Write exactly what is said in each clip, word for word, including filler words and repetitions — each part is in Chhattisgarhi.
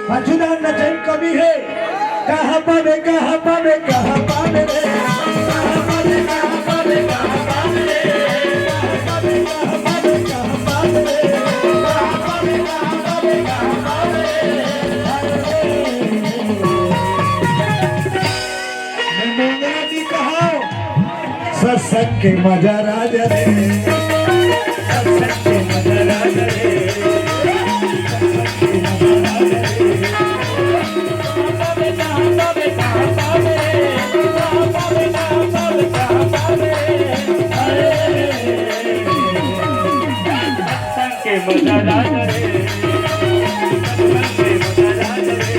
मजूदार नचई कवि हे। कहाँ पाबे, कहाँ पाबे, कहाँ पाबे रे? कहाँ पाबे, कहाँ पाबे, कहाँ पाबे रे? कहाँ पाबे, कहाँ पाबे, कहाँ पाबे रे? कहाँ पाबे, कहाँ पाबे, कहाँ पाबे रे? मैं मोंगरा जी कहाओ। सत्संग के मजा राजा रे, सत्संग के मजा राजा रे, सत्संग के मजा राजा रे। के मजा राजा रे, के मजा राजा रे।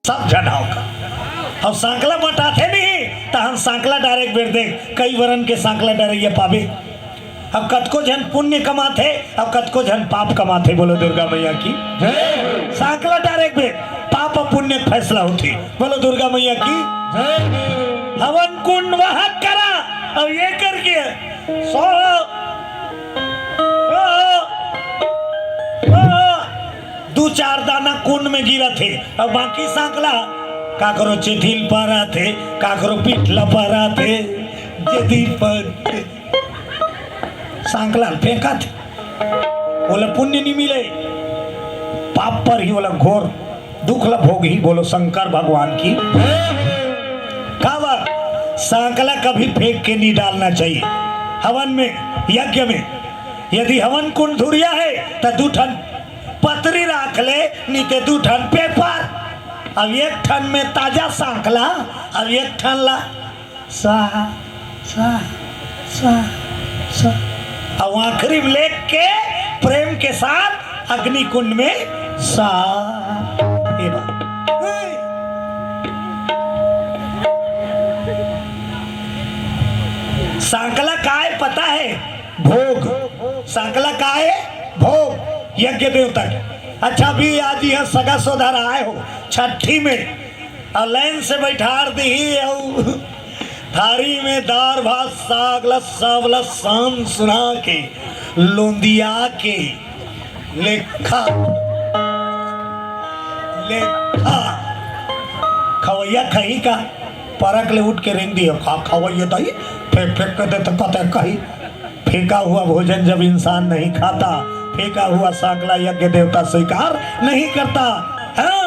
सब झन हव का। अउ सांकला बंटाथे नहीं, तहन सांकला डारे एक बेर देख, कई वरन के सांकला डारइया पाबे। अब कतको झन पुण्य कमाथे, अब कतको झन पाप कमाथे। बोलो दुर्गा मैया की। जय। सांकला डारे एक बेर, पाप अउ पुण्य के फैसला होथे। बोलो दुर्गा मैया की। जय। हवन कुंड वहां करा, अब ये करके, स्वाहा, स्वाहा, स्वाहा। दू चार दाना कुंड में गिरत हे, अउ बाकी सांकला काकरो चेथिल परत हे, काकरो पीठ ल परत हे, जेदी पर सांकला ल फेंकत हे, ओला पुण्य नी मिले, पाप परही, ओला घोर दुख ल भोगही। बोलो शंकर भगवान की। काबर सांकला कभी फेंक के नी डालना चाहिए। हवन में, यज्ञ में यदि हवन कुंड धुरिया हे, त दू ठन पतरी राख ले, नी ते दू ठन पेपर। अब एक ठन में ताजा सांकला, अब एक ठन ला स्वाहा, स्वाहा, स्वाहा, स्वाहा। अब आखिरी में लेख के प्रेम के साथ अग्नि कुंड में स्वाहा। ये बात। सांकला काय पता हे? भोग। सांकला काय हे? भोग। यज्ञ देवता के। अच्छा, अभी आज इहाँ सगा सोदर आए हो छट्ठी में, अउ लाइन से बैठार दिही, अउ थारी में दार भात साग ला सब ला सान सुना के, लोंदिया के, ले खा, ले खा। खवैया खही का? परक ले उठ के रेंग दियो, खा खवैया दही, फेंक फेंक के दे तो कते कही। फेंका हुआ भोजन जब इंसान नहीं खाता, फेंका हुआ सांकला यज्ञ देवता स्वीकार नहीं करता। हाँ,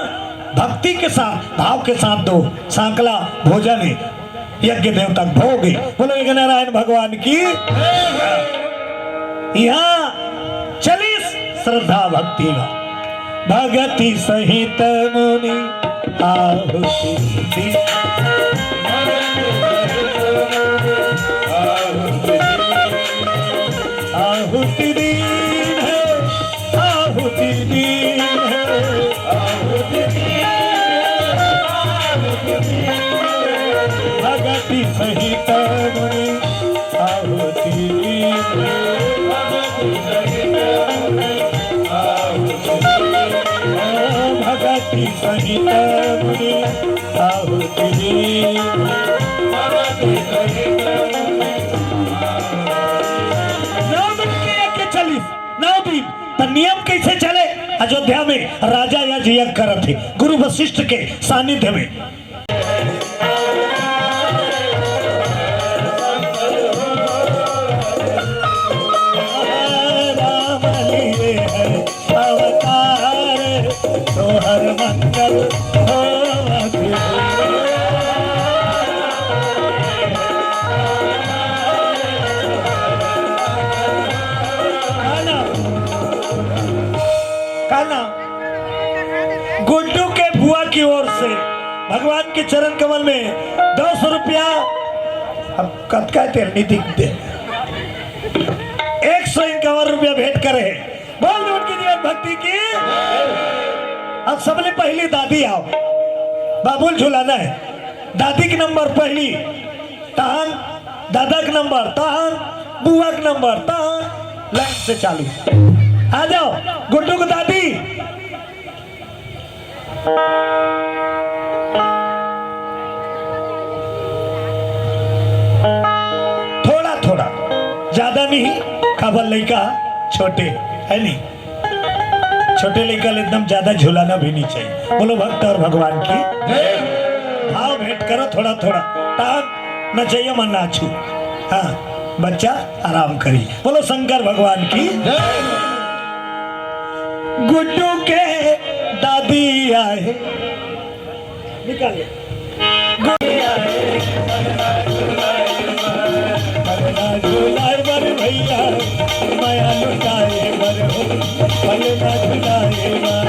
भक्ति के साथ, भाव के साथ दो। सांकला भोजन हे, यज्ञ देवता के भोग हे। बोलो एक नारायण भगवान की। इहाँ चलिस श्रद्धा भक्ति में। भगति सहित मुनि आहुति दीन। आहुति दीन हे, आहुति दीन हे, आहुति दीन हे, आहुति दीन हे। भगति सहित मुनि आहुति दीन हे। भगति सहित मुनि आहुति दीन हे। त नियम कइसे चले? अयोध्या में राजा आज यज्ञ करत हे गुरु वशिष्ठ के सानिध्य में। राम लिए है अवतार, तोहर मंगल होवत हो। का नाम? गुड्डू के बुआ की ओर से भगवान के चरण कमल में दस रुपया, अब कतका तेरनी दिख दे, एक सौ इक्यावन रुपया भेंट करे हे। बोल दो उनकी जीवन भक्ति की। अब सबले पहली दादी आओ, बाबुल झुलाना है। दादी के नंबर पहली, तहन दादा के नंबर, तहन बुआ के नंबर, तहन लाइन से चालू। आ जाओ गुड्डू को दादी। थोड़ा थोड़ा, ज्यादा नहीं, काबर लइका छोटे है नहीं, छोटे लइका ले एकदम ज्यादा झुलाना भी नहीं चाहिए। बोलो भक्त और भगवान की भाव भेंट करो थोड़ा थोड़ा, तान नचैया मन नाचू। हाँ, बच्चा आराम करी। बोलो शंकर भगवान की। गुड्डू के दादी आए, निकाल ले। पलना झुलाए बर भैया, माया लुटाए बर हो, पलना झुलाए बर।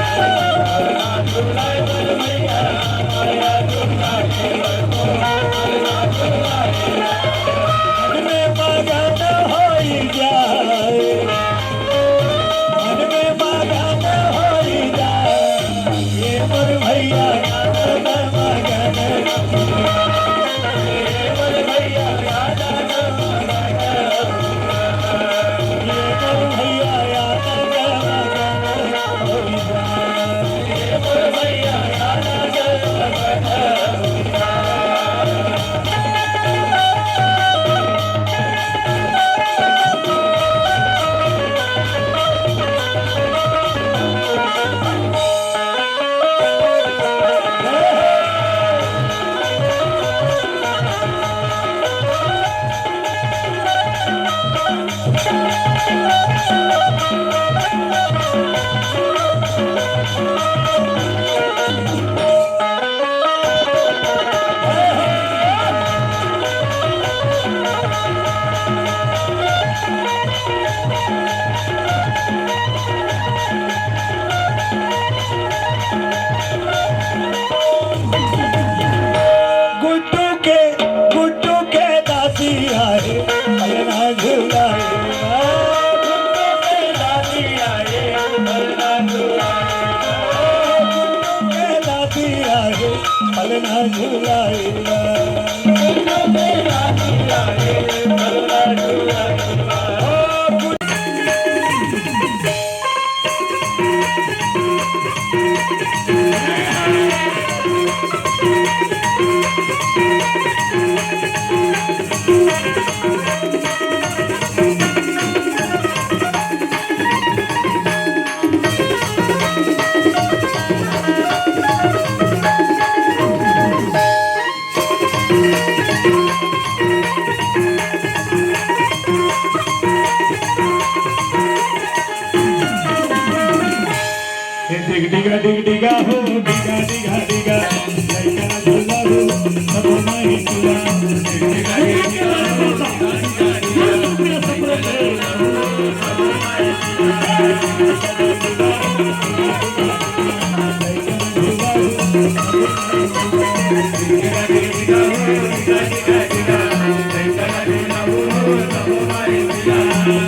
मन में मगन होई जाए, मन में मगन होई जाए। ये मोर भैया, ये मोर भैया, गुड्डू के, गुड्डू के दादी आए, पलना झुलाए। गुड्डू के दादी आए, पलना झुलाए। गुड्डू के दादी आए, पलना झुलाए। गुड्डू के दादी आए, पलना झुलाए। ए डिग डिगा, डिग डिगा हो, डिगा, डिगा, डिगा, लइका झूला हो, सब माई झूला। डिग डिगा, डिग डिगा हो, डिगा, डिगा, लइका झूला हो, सब माई झूला।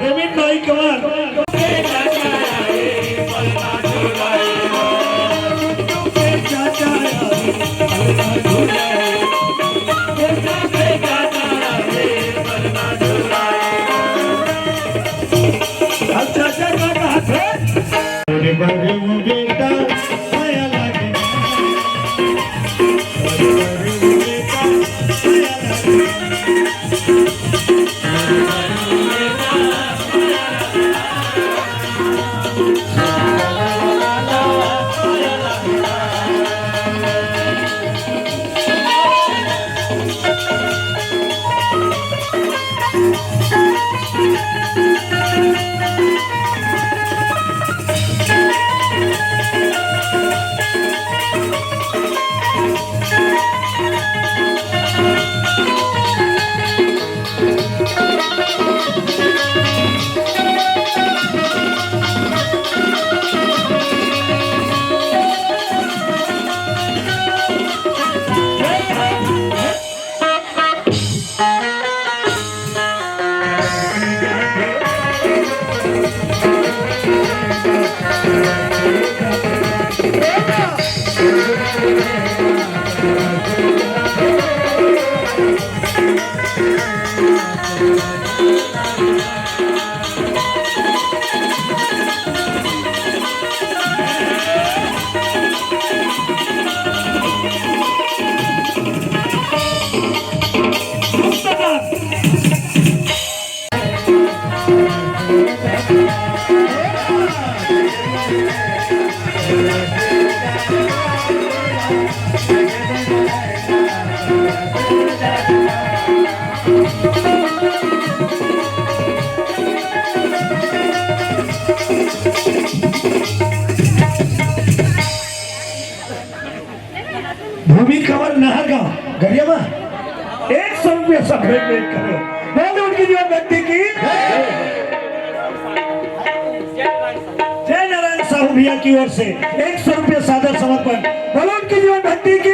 रेमिन भाई कमर। अब चाचा का कहा थे? अरे बाबू बेटा, माया लागे। अरे बाबू बेटा, माया लागे। भूमि कंवर नहरगांव गरियाबंद एक सौ रुपया सब भेंट भेंट करे। बोल उनकी जीवन भक्ति की। जय नारायण साहू भैया की ओर से एक सौ रुपया सादर समर्पण। बोल उनकी जीवन भक्ति की।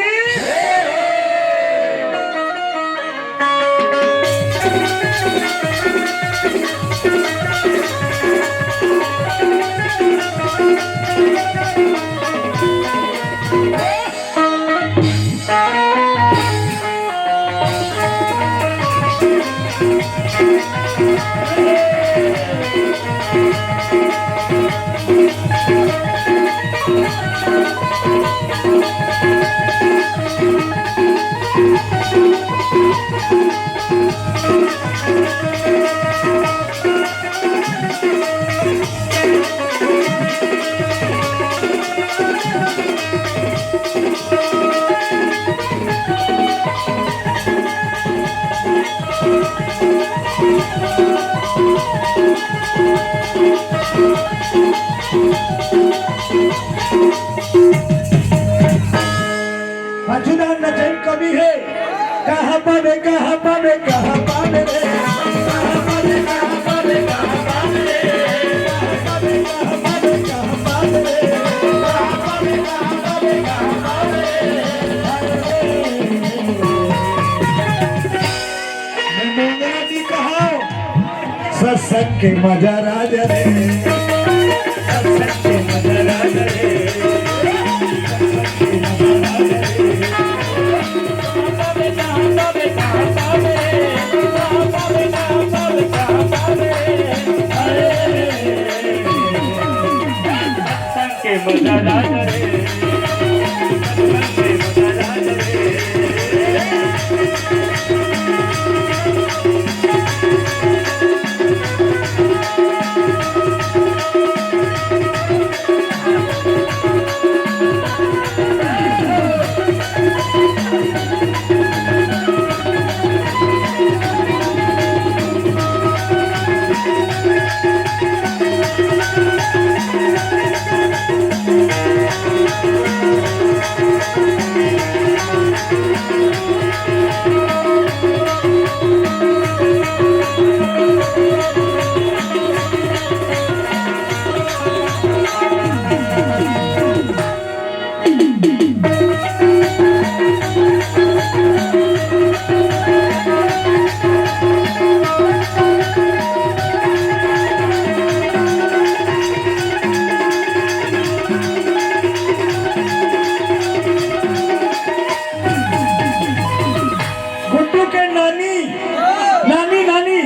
मजूदार न जन कमी है। कहाँ पावे, कहाँ पावे, कहाँ पावे रे? कहाँ पावे, कहाँ पावे, कहाँ पावे रे? कहाँ पावे, कहाँ पावे, कहाँ पावे रे? कहाँ पावे, कहाँ पावे, कहाँ पावे रे? मैं मोंगरा जी कहा। सत्संग के मजा राजा रे, सत्संग के मजा राजा रे, सत्संग के मजा राजा रे। सत्संग के मजा राजा रे, सत्संग के मजा राजा रे। गुड्डू के नानी, नानी, नानी,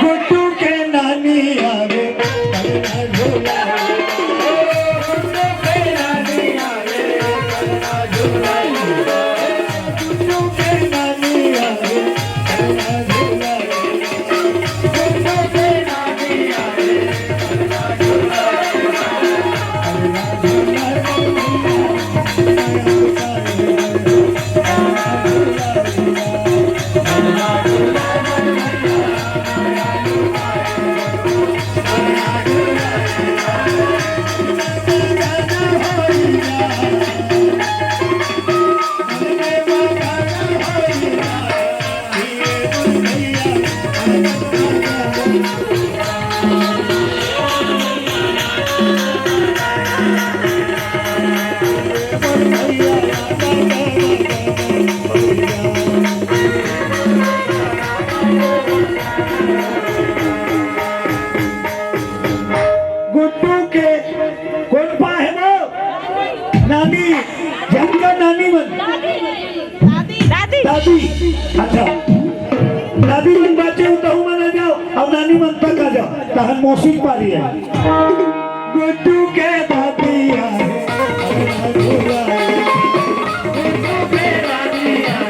गुड्डू के नानी आवे, पलना झूला। गुड्डू के नानी आवे, पलना झूला। गुड्डू के नानी आवे, पलना झूला। गुड्डू के नानी आवे, पलना झूला। गुड्डू के कोन पा हे वो? नानी, झटका नानी मन। दादी। दादी। अच्छा। दादी मन बाचे हो, तहू मन आ जाओ, अउ नानी मन तक आ जाओ। तहन मौसी पारी हे। गुड्डू के दादी आए, गुड्डू के दादी आए,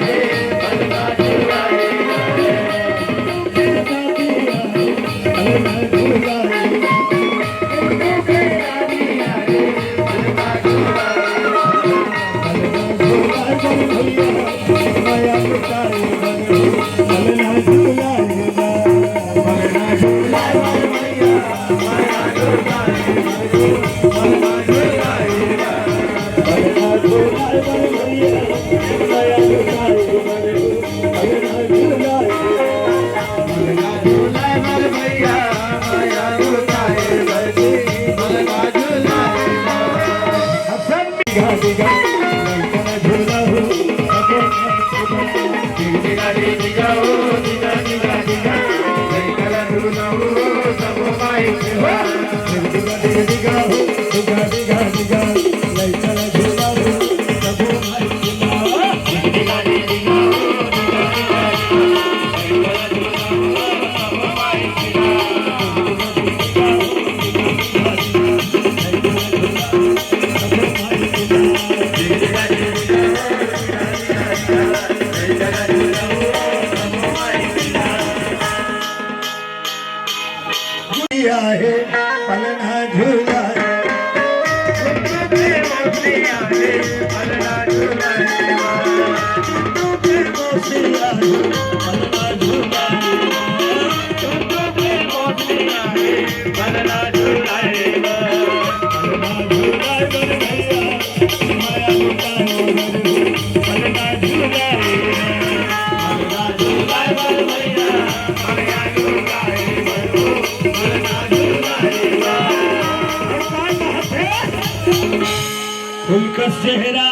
फूल कस चेहरा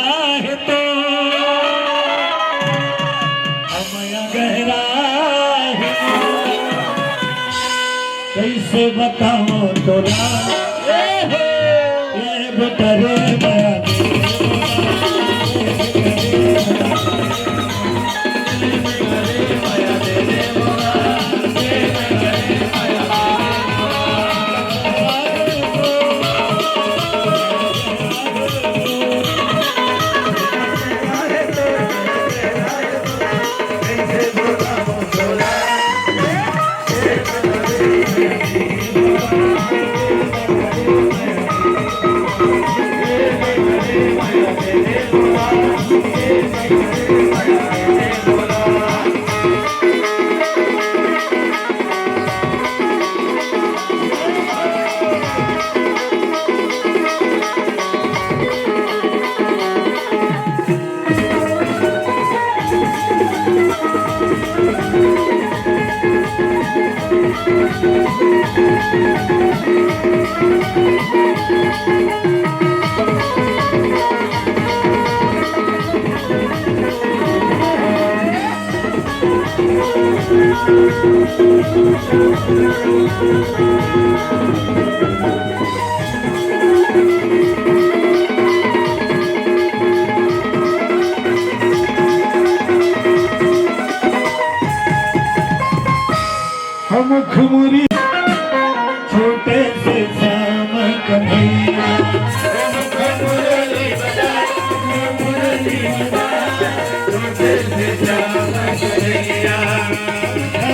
हे तो मया गहरा हे, कइसे बतावंव तोला, ए बेटा रे मया। हम घुमरी छोटे से श्याम कन्हैया।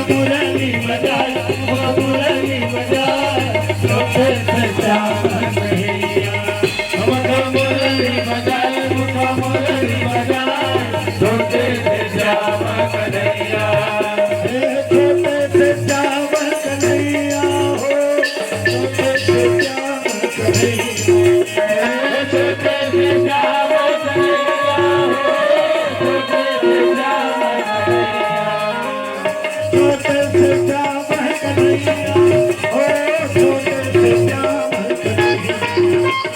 मुरली बजाए, मुरली बजाए, छोटे से श्याम कन्हैया। हम तो मुरली बजाए, हम तो मुरली बजाए, छोटे से श्याम कन्हैया। हे छोटे से श्याम कन्हैया हो, छोटे से श्याम कन्हैया। हे छोटे से श्याम कन्हैया हो, छोटे से श्याम कन्हैया। छोटे से श्याम कन्हैया, ओ छोटे से श्याम कन्हैया, छोटे से श्याम कन्हैया,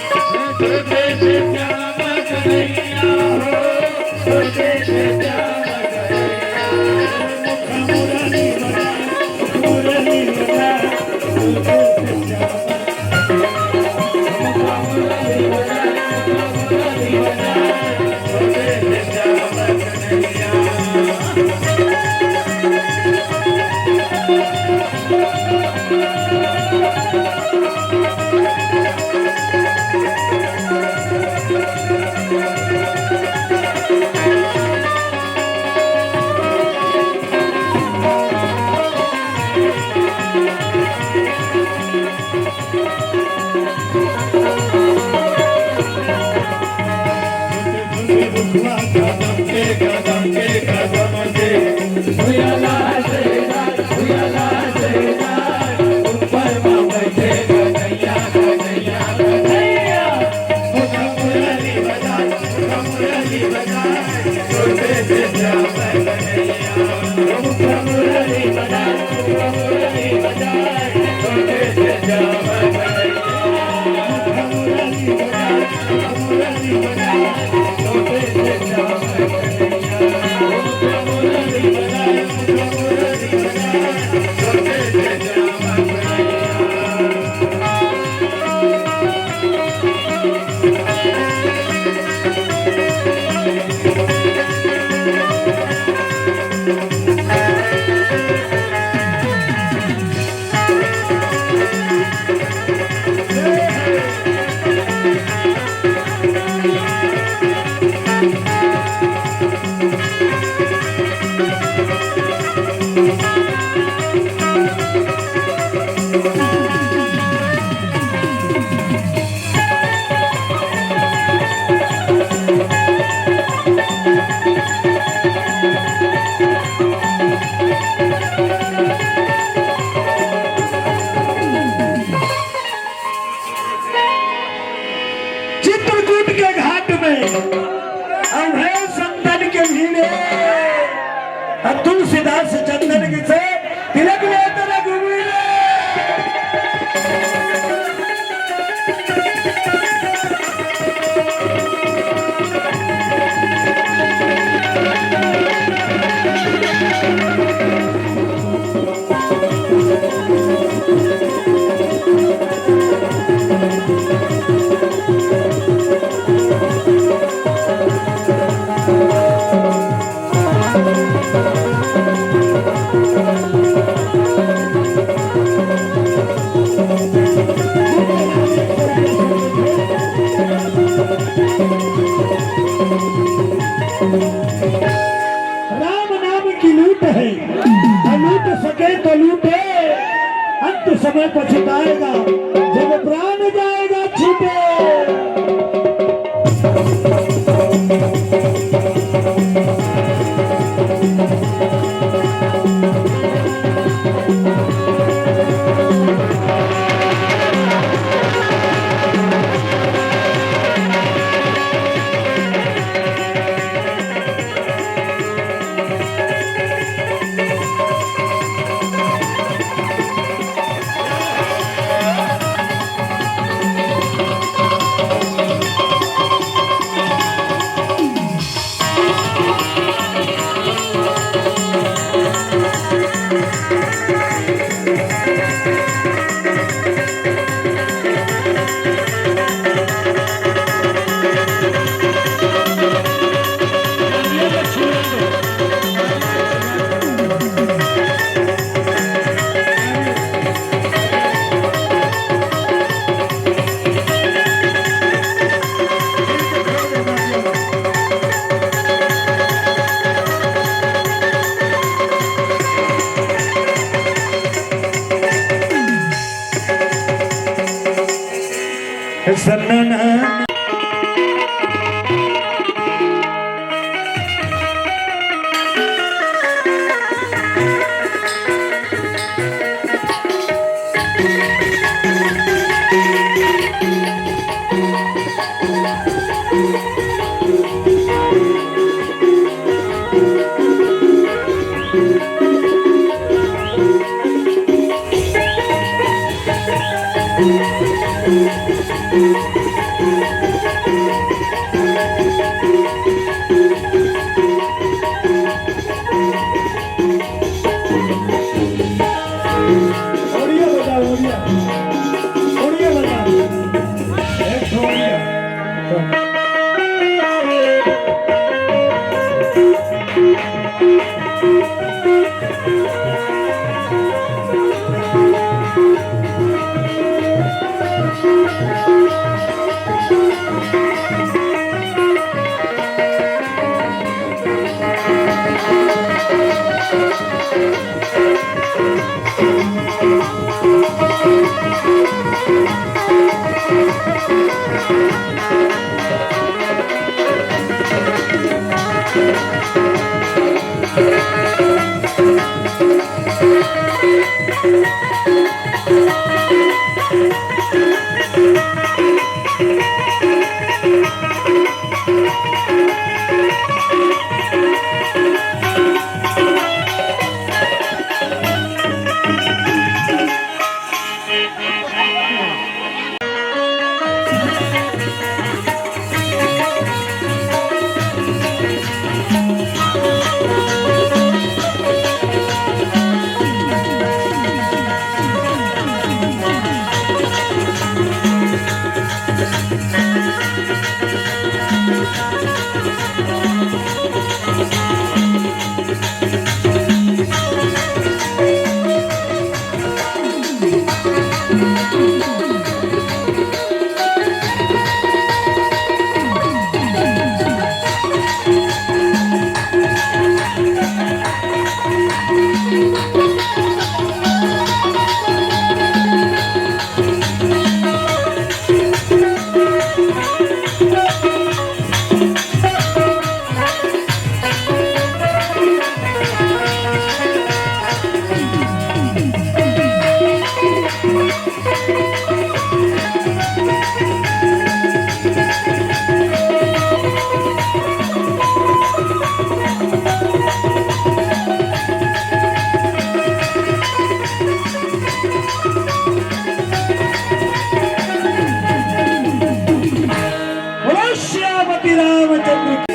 ओ छोटे से श्याम कन्हैया। मुरली बजा, मुरली बजा, छोटे से श्याम चित्रकूट के घाट में अभय संतन के भीड़े, अ तुलसीदास चंदन के से तिलक लेत रघुवीर। बोलो श्यामपति रामचंद्र की।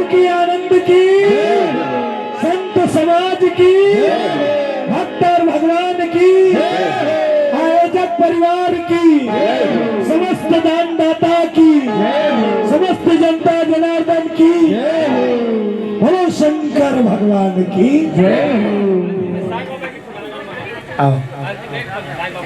की, आनंद की, संत समाज की, भक्त और भगवान की, आयोजक परिवार की, समस्त दानदाता की, समस्त जनता जनार्दन की, बोलो शंकर भगवान की। आओ।